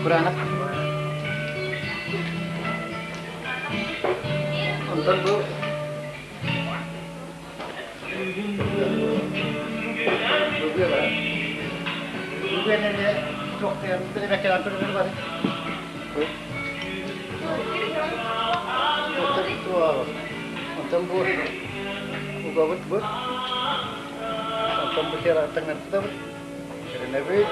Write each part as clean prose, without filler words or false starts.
Кураанах. Онтон бу Онтон бу угабыт бу. Онтон бу таҥнарбытабыт. Эрэнэбит.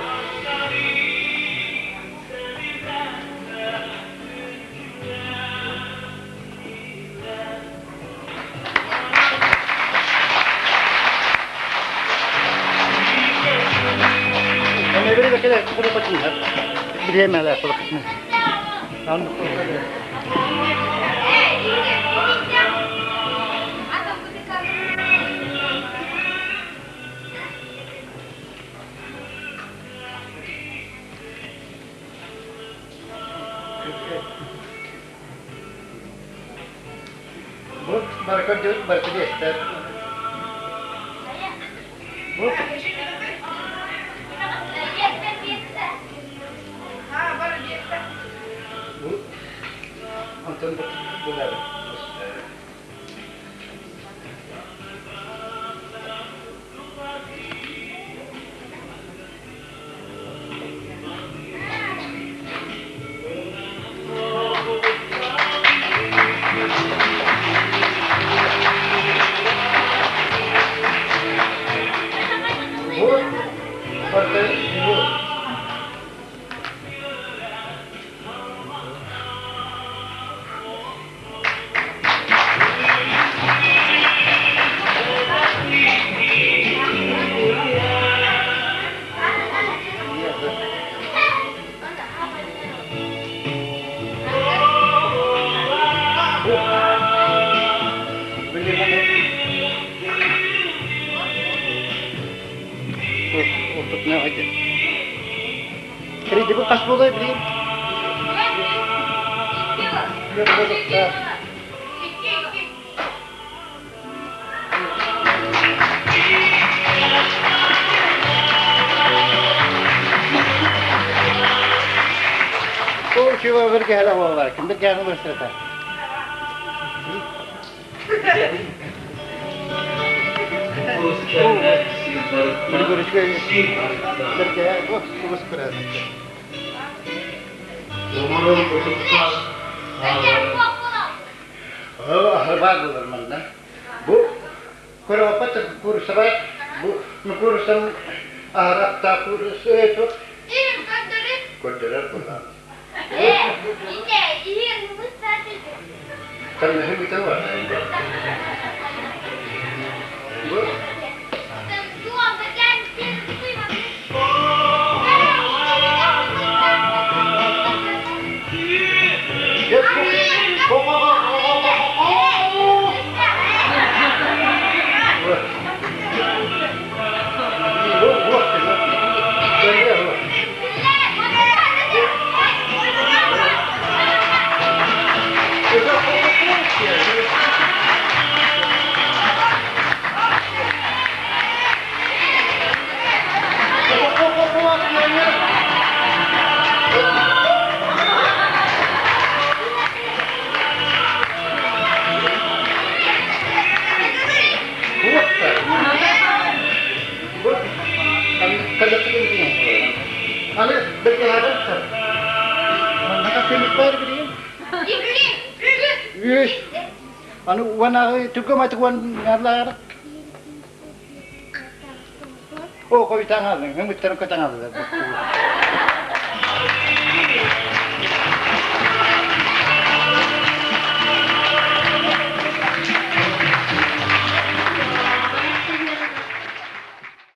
Бу бары көрдүбүт, бары кэриэстэр. Бу Бу онтон булар. Бу барыта бу Кредит хас буолуой билигин? Чего бір кәлі болар, кім бір кәлі бұрсырта. Bir kәлі бұл көрәді. Баар буолар манна. Бу көрөппөт куурусаба бу куурусам аһарахтаах куурусу көрдөрөр буолар. Көннөһү бүтэ бар. Бу Аны бэргэһээбэттэр. Манна күнүк баар билигин. Үс. Аны уонааҕы түргө матык уон нарлаары. О, хойутаан хааллыҥ, ымыттарын көтөн хааллылар.